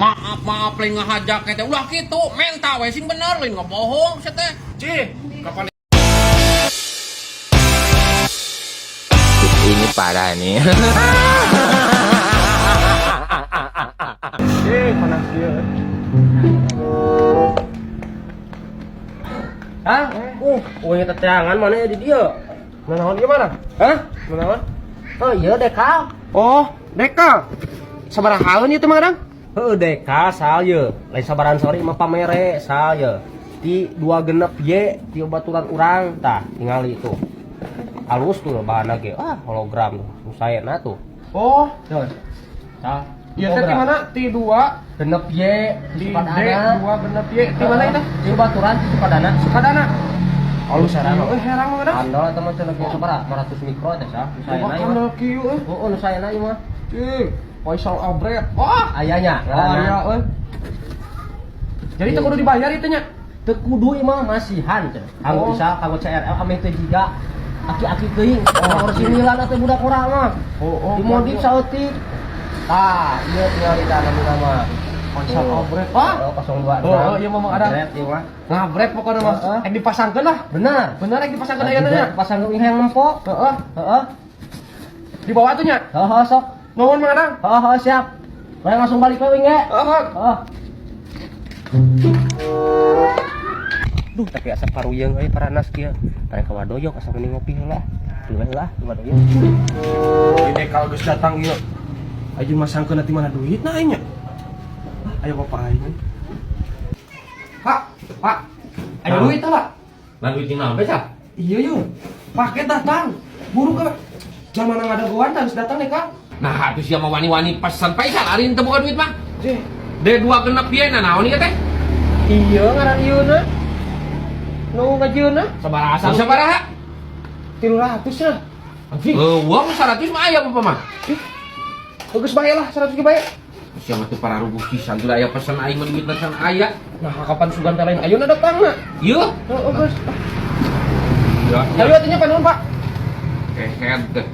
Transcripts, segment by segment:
Maaf, maaf lain ngahajak teh ulah kitu, menta we sing bener lain ngebohong sia teh. Cih, kapan Ini parah nih. Cih, panas dia. Hah? Uangnya teteangan mana ya di dia? Nanaon ieu mana? Hah? Nanaon? Oh iya dekal. Oh, dekal. Sabaraha haeun ieu teh Mang Adang? Heuh dekal sal ye. Lain sabaran sore mah pamere sal ye. Ti dua genep ye ti baturan urang tah tingali tuh. Halus tuh bahanna ge. Ah, hologram tuh. Nu saena tuh. Oh, Tah. ieu teh ti mana? Ti dua Genep ye di di D Sukadana. dua genep ye. Ti mana itu? Ti baturan ti Sukadana. Sukadana. Halus Ieu eh herang Mang Adang. Andol eta mah cenah sabaraha? 500 mikro teh sah. Nu saena ieu mah. Andol kieu euy. Heeh, nu saena ieu mah. Cih, Faisal Abret. Wah, Ayahnya, aya euy. Jadi teu kudu dibayar ieu teh nya. Teu kudu ieu mah masihan cenah. Kanggo Oh. bisa kanggo CRL ameh teu jiga aki-aki teuing. Oh, orsinilan atuh budak urang mah. Oh, oh. Dimodif saeutik. Tah, ieu tinggal di tanah mah. Faisal Abret. Wah, Oh, 026. Oh, iya, Mang Adang. Abret ieu mah. ngabret pokoknya mah. Heeh. Ek dipasangkeun lah. Benar. Bener ek dipasangkeun ayeuna nya. Pasang ke yang nempo. Heeh. Heeh. Dibawa tuh nya. Heeh, sok. Nuhun Mang Adang. Heeh, siap. Bae langsung balik we wing ge. Heeh. Heeh. Duh, tapi asa paruyeung euy paranas kieu. Tarik ka wadoyok asa mending ngopi heula. Tuluy heula di wadoyok. Ini dekal geus datang ieu. Ayo masangkeun nanti mana duit na aing nya. Ah, ayo bapak aing. Pak, Pak. Ayo Hah? duit lah. Lah duit naon teh sah? Iya yuk. Paket datang. Buru ke. Zaman ada goan harus datang nih Kak. Nah, atuh sia mah wani-wani pesan Faisal ari teu boga duit mah. Cih. D2 genep ye nah naon ieu teh? Iya ngaran ieu na. Nu ngajieunna Sabaraha? Sabaraha? 300 lah. Anjing. Eueuh 100 mah aya apa mah? Bagus bae lah 100 ge bae. Sia mah teu pararuguh pisan tuh aya pesan aing mah duit pesan aya. Nah, kapan sugan teh lain ayeuna datangna. Ieu. Heeh, geus. Ya, Ayo atuh nya panuhun, Pak. kehed teh.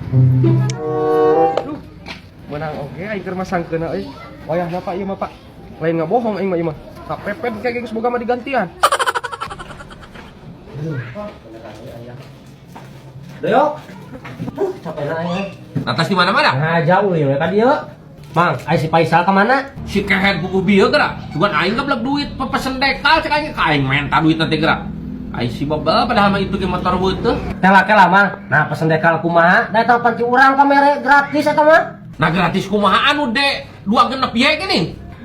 Duh, menang oke aing keur masangkeun euy. Wayahna Pak ieu mah Pak. Lain ngabohong aing mah ieu mah. Kapepet kayak geus boga mah digantian. Doyok. Capek aing. Atas di mana-mana? Nah, jauh ieu ka dieu. Mang, ai si Faisal ka mana? Si kehed buku bieu geura. Cuman aing geblek duit pepesen dekal cek aing ka aing menta duit nanti geura. Aing si bebel padahal mah itu ge motor beuteung. Kela-kela mang. Nah, pesen dekal kumaha? Da eta panci urang ka mere gratis eta mah. Nah gratis kumaha anu D dua genep ye gini.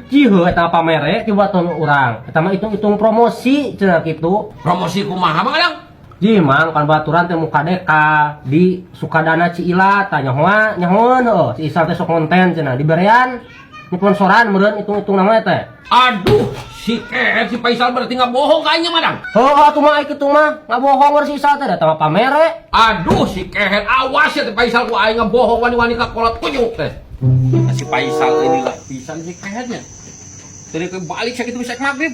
Cieu eta pamere ti batur urang. Eta mah hitung-hitung promosi cenah kitu. Promosi kumaha Mang Adang? Ji mang kan baturan teh muka dekal di Sukadana Ciila tah nyahoa nyahoeun heuh si Isal teh sok konten cenah diberean sponsoran meureun hitung-hitung nama teh. Aduh, si kehed si Faisal berarti nggak bohong kayaknya Madang. Heuh atuh mah kitu mah ngabohong si Isal teh da eta mah pamere. Aduh, si kehed awas ya teh Faisal ku aing ngabohong wani-wani ka kolot kunyuk teh. Nah, si Faisal inilah pisan si kehednya. Dari ke balik sakitu bisa maghrib.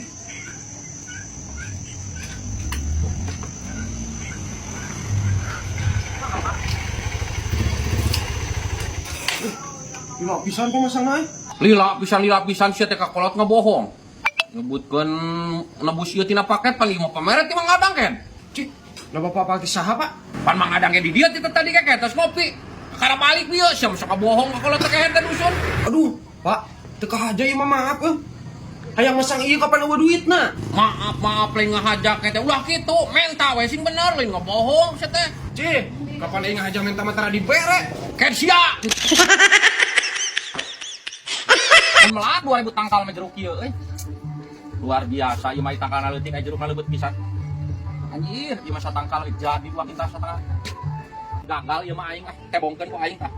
Lima pisan pemasangna euy. Lila pisan sia teh ka kolot ngebohong. Nyebutkeun nebus ieu tina paket paling mau pamere ti Mang Adang ken. Cih, lah bapak pake saha, Pak? Pan Mang Adang ge di dieu ti tadi ke tos ngopi. Kakara balik dieu sia sok bohong ka kolot teh kehed teh dusun. Aduh, Pak, teu kahaja ieu mah maaf euy. Hayang masang ieu kapan eueuh duitna? Maaf, maaf lain ngahajak teh ulah kitu, menta we sing bener lain ngebohong sia teh. Cih, kapan aing ngahaja menta mah tara dibere. Ken sia. Melak 2000 tangkal mah jeruk ieu euy. Luar biasa ieu mah tangkalna leutik aya jerukna leubeut pisan. Anjir, ieu mah satangkal jadi dua kintal setengah. Gagal ieu mah aing ah, tebongkeun ku aing tah.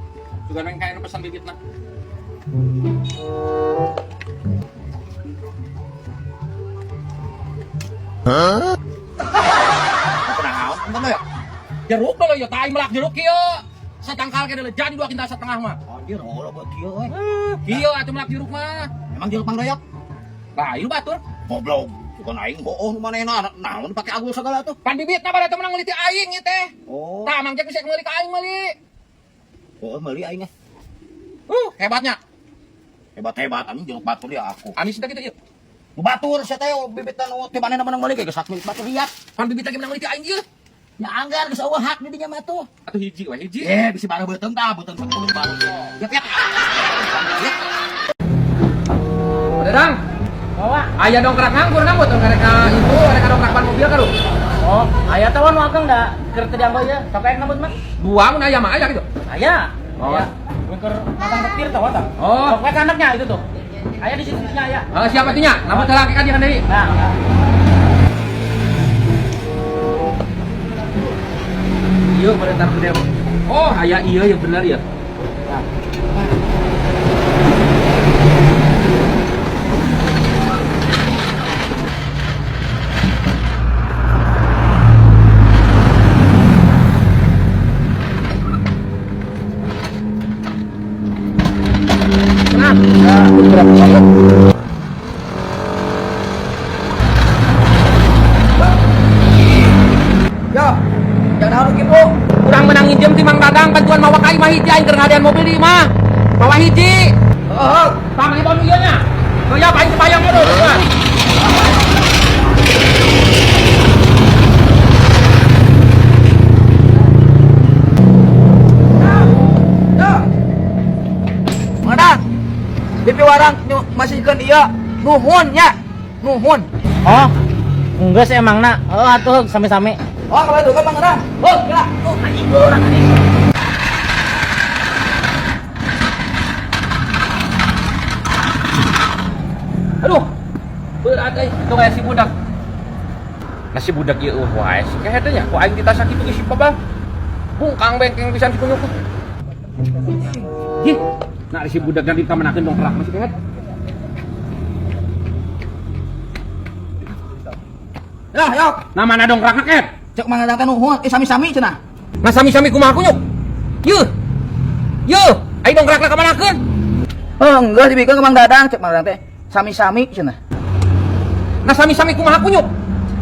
Sugan we kayak nu pesan bibitna. Hah? Kunaon ente ya? Jeruk dulu ya, tai melak jeruk kieu. Satangkal ke deuleu jadi dua kintal setengah mah. Anjir, oh buat kieu euy. Kieu atuh melak jeruk mah. Emang jeruk Mang Doyok? Lah, ieu batur. Goblok. Bukan aing bohong nu manehna naon pake agul segala tuh. Pan bibitna pada teu menang meuli ti aing ieu teh. Oh. Tah Mang Jack bisa meuli ka aing meuli. Oh, meuli aing ah. Hebatnya. Hebat-hebat anjing jeruk batur ya aku. Amis teh kitu ieu. Nu batur sia teh bibitan nu ti manehna menang meuli geus hak milik batur liat. Pan bibit lagi menang meuli ti aing ieu. Nya anggar geus eueuh hak di dinya mah tuh. Atuh hiji we hiji. Eh, bisi baru beuteung tah, beuteung 10 baru. Yap, yap. Yap. Dadang. Bawa. Aya dongkrak nganggur nambut dongkrak itu rek dongkrak ban mobil kan lu. Oh, aya teh nu akang da keur teu dianggo ieu. Sok aya nambut mah. Dua mun aya mah aya gitu. Aya. Oh. Aya. Keur matang petir tah tah. Oh. Sok we ka anaknya itu tuh. Aya di situ nya aya. Oh, siapa tuh nya? Nambut heula ka dia deui. Nah, Iya, pada tar gede. Oh, aya iya ya bener ya. Nah. Yo, jangan harus gitu. Kurang menang nginjem ti Mang Dadang bantuan mawa ka imah hiji aing keur ngadean mobil di imah. Mawa hiji. Heeh. Tah mani bonu ieu nya. Oh ya, aing kebayang dulu. Yo. Mana? Bibi warang masihkeun ieu. Nuhun nya. Nuhun. Oh, enggak sih emang nak. Oh, atuh sami-sami. Oh, kalau itu kan Mang Dadang. Oh, gerak. Oh, anjing urang anjing. Aduh. Berat euy, itu kayak si budak. Nah si budak ieu eueuh wae si kehed nya, ku aing ditasa kitu ge si babang. Bungkang bengkeng pisan si kunyuk. Ih, nah si budak yang dikamanakeun dongkrak mah si kehed. Lah, yok. Nah mana dongkrakna kehed? Cek Mang Dadang teh nuhun, eh sami-sami cenah. Nah sami-sami kumaha kunyuk? Yeuh. Yeuh, aing dongkrakna kamanakeun? Oh, enggak dibikeun ke Mang Dadang, cek Mang Dadang teh sami-sami cenah. Nah sami-sami kumaha kunyuk?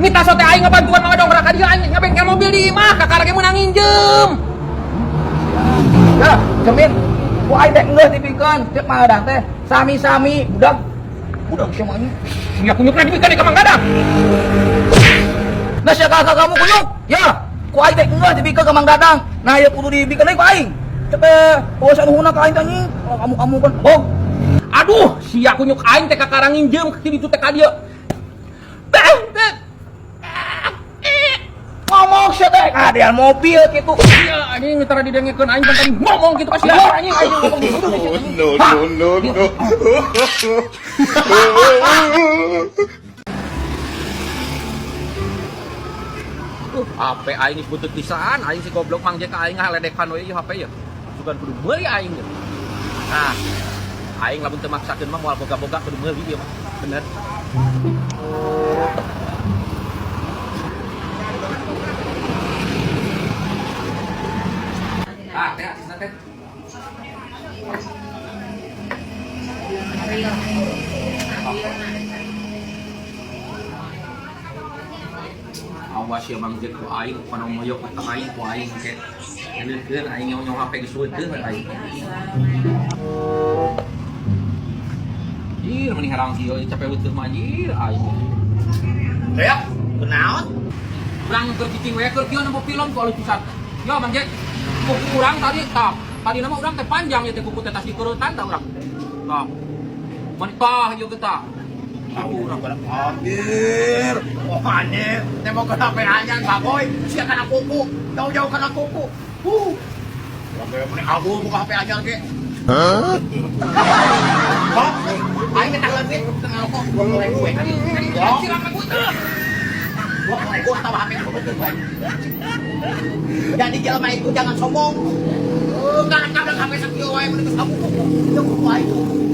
Mita sote aing ngabantuan mawa dongkrak ka dieu aing ngabengkel mobil di imah kakara ge meunang nginjem. Ya, cemin. Ku aing teh enggeus dibikeun, cek Mang Dadang teh sami-sami budak. Budak sia mah anjing. Sia kunyukna dibikeun ka Mang Dadang. Nah, sia kakak kamu kunyuk. Ya, ku aing teh enggeus dibikeun ka Mang Dadang. Nah, ieu kudu dibikeun deui ku aing. Cek teh, eueuh nuhunna ka aing teh anjing. Kalau kamu-kamu kan bohong. Aduh, sia kunyuk aing teh kakara nginjem ke ditu teh ka dieu. Bang, teh. Ngomong sia teh kadean mobil kitu. Iya, anjing mitra didengekeun aing tadi ngomong kitu ka sia anjing aing ngomong gitu. No, no, no, no. HP aing geus butut pisan, aing si goblok Mang Jek aing ngaledekan we ieu HP ieu. Sugan kudu meuli aing ieu. Nah, aing lamun teu maksakeun mah moal boga-boga kudu meuli ieu mah. Bener. Ah, teh asisna teh. Awas ya Mang Jek ku aing kana moyok ka aing ku aing ke. Ngeukeun aing nyong-nyong HP geus weuteun we aing. Ih, mending herang kieu capek weuteun mah anjir aing. Ya, kunaon? Urang keur cicing we keur kieu nempo film ku alus pisan. Yo Mang Jek, kuku urang tadi tah. Tadi nama urang teh panjang ya teh kuku teh tas dikurutan tah urang. Tah. Mun tah ieu ge tah. Aku urang pada anjir. Oh anjir, tembok ke HP anyar baboy, sia kana kuku, jauh-jauh kana kuku. Huh. Urang ge meni aku buka HP anyar ge. Hah? Aing teh leutik teu ngarokok 20.000 we. Siram aku teh. 20.000 atau HP aku betul we. Jadi jelema itu jangan sombong. Karena kadang HP sakieu wae mun geus aku kuku. Jeung kuku aing kuku.